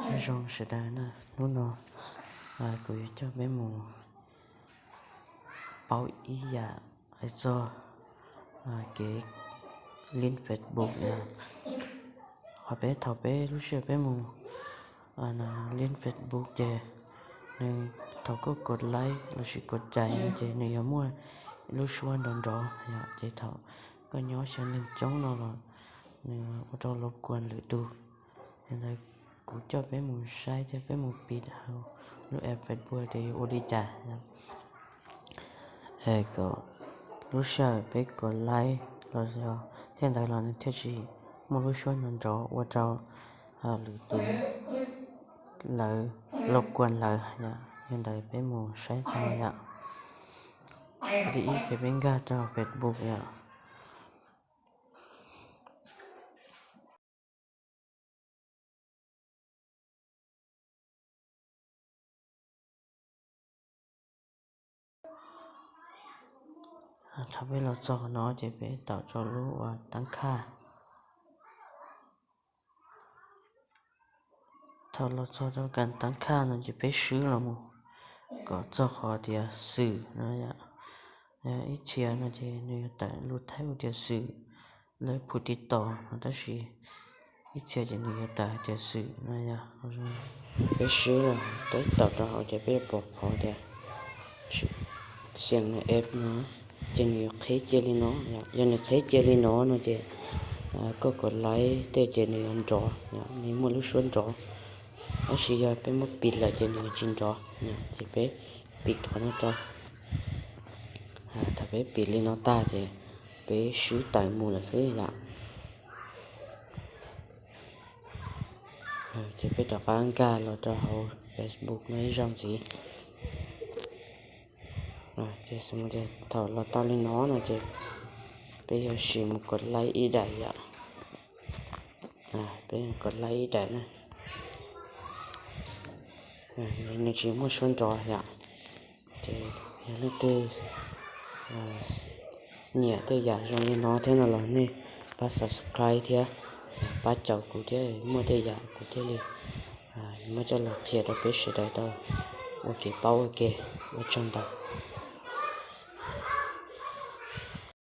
Nyob zoo sawv daws na, hnub no kuv yuav coj peb mus paub ib yam hais txog kev link Facebook na. Qhov peb thaum peb lub sij hawm peb mus link Facebook ces nws thaum koj kos like lossis kos cais no ces nws yuav muaj lub suab nrov nrov yom, ces thaum koj nyob xyaw neeg coob no los nws ua rau los kuas lwm tus. Yog ntawd kuv coj peb mus saib thiab peb mus piv hauv lub app Facebook tias yuav ua li cas yom. Kom lub sij hawm peb kos like los yog thiaj ntawd los nws thiaj tsis muaj lub suab nrov nrov ua rau lwm tus lawv los kuas lawv yom. Yog ntawd peb mus saib tau yom. Li ib ces peb nkag rau Facebook yom. Thaum peb los txog no ces peb taum rau lub uas tab khaj. Thaum los txog rau kas tab khaj no ces peb swb los mus kom txog qhov tias xwm no yom. Ib txhia no ces nws yuav tawm lus Thaib hu tias xwm, lawv phu tiv tos no, tab sis ib txhia ces nws yuav tawm hais tias xwm no yom. Peb swb los peb taum rau hauv ces peb yuav pom qhov tias xeem nws app no, ces nws yuav qhib cia li no yom. Yog nws qhib cia li no no ces koj kom like tej ces nws yuav nrov yom, nws muaj lub suab nrov. Tab sis yog peb muab pim lawm ces nws yuav tsis nrov yom, ces peb pim qhov no rau. Thaum peb pim li no tag ces peb swb tawm mus lawm xwb yom. Ces peb rov qab nkag los rau hauv Facebook no ib zaug ntxiv. Ces thaum los tau li no no ces peb yuav sim mus kom like ib daim yom. Peb kom like ib daim na. Nws tsis muaj suab nrov yom. Ces yog leej twg nyiam tej yam zoo li no thiab no los nej pab subscribe thiab pab caum kuv thiab, muaj tej yam kuv thiaj li muab coj los qhia rau peb sawv daws tau ua kev paub ua ke. Ua tsaug ntau.